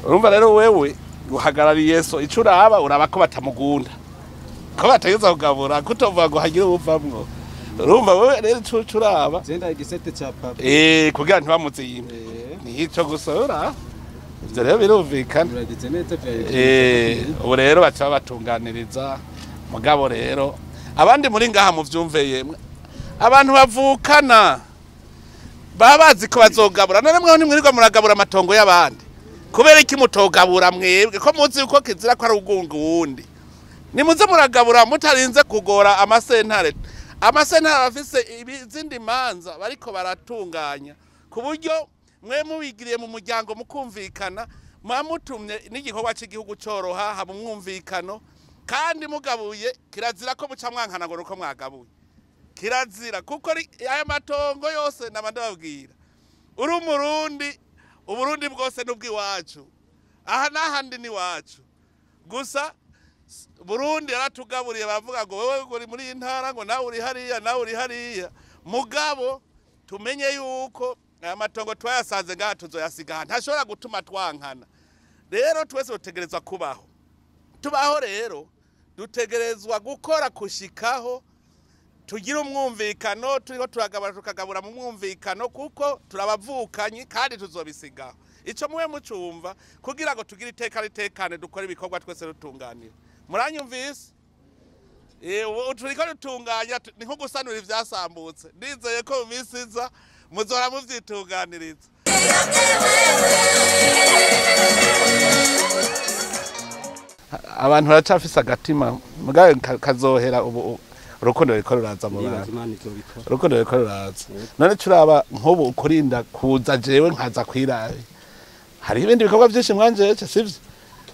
Urumva rero wewe uhagarariye so, ico uraba, uraba ko batamugunda, ko bategeza kugabura, kutovuga ngo hagire uwuvamwo. Urumva wewe rero ico uraba Zenda igisete ca papa. Kugira ntibamuzimbe. Nico gusa ura ivyo rero birumvikana. Uragize neza vya. Ubu rero baca babatunganiriza. Mugabo rero abandi muri ngaha muvyumve, yemwe abantu bavukana baba bazi ko bazogabura. None mweho ntimwirirwa muragabura amatongo y'abandi? Kubera iki mutogabura mwebwe, ko muzi yuko kizira ko ari ugunga uwundi? Nimuze muragabura mutarinze kugora amasentare. Amasentare afise izindi manza bariko baratunganya, ku buryo mwe mubigiriye mu muryango mukumvikana, muba mutumye n'igikorwa cy'igihugu coroha, haba umwumvikano. Kandi mugabuye, kirazira ko muca mwankana ngo nuko mwagabuye. Kirazira, kuko aya matongo yose naba ndababwira, uri Umurundi, Uburundi bwose n'ubw'iwacu, aha n'ahandi n'iwacu. Gusa Burundi yaratugaburiye, bavuga ngo wewe uri muri iyi ntara, ngo nawe uri hariya, nawe uri hariya. Mugabo tumenye yuko aya matongo twayasanze ngaha, tuzoyasiga aha, ntashobora gutuma twankana. Rero twese dutegerezwa kubaho. Tubaho rero dutegerezwa gukora kushikaho tugira umwumvikano. Turiko turagabura, tukagabura mu mwumvikano, kuko turabavukanyi kandi tuzobisigaho. Ico muwe mucumva, kugira ngo tugire iteka ritekane, dukore ibikorwa twese dutunganira. Muranyumvise? Ubu turiko dutunganya, ni nko gusanura ivyasambutse. Ndizeye ko mu minsi iza muzora muvyitunganiriza. Abantu baracafise agatima, mugabe kazohera. Ubu urukundo ruriko ruraza mu Ndibaza bantu. Imana izobikora. Urukundo ruriko ruraza. None turaba nk'ubu ukurinda kuza, jewe nkaza kwirabi, hariho ibindi bikorwa byinshi mwanjeje, sivyo?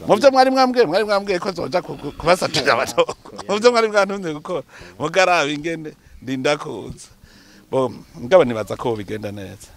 Mu byo mwari mwambwiye, mwari mwambwiye ko zoja kubasaturira amatongo, mu byo mwari mwantumye gukora. Mugaraba ingene ndinda kuza bo, mugabo nibaza ko bigenda neza.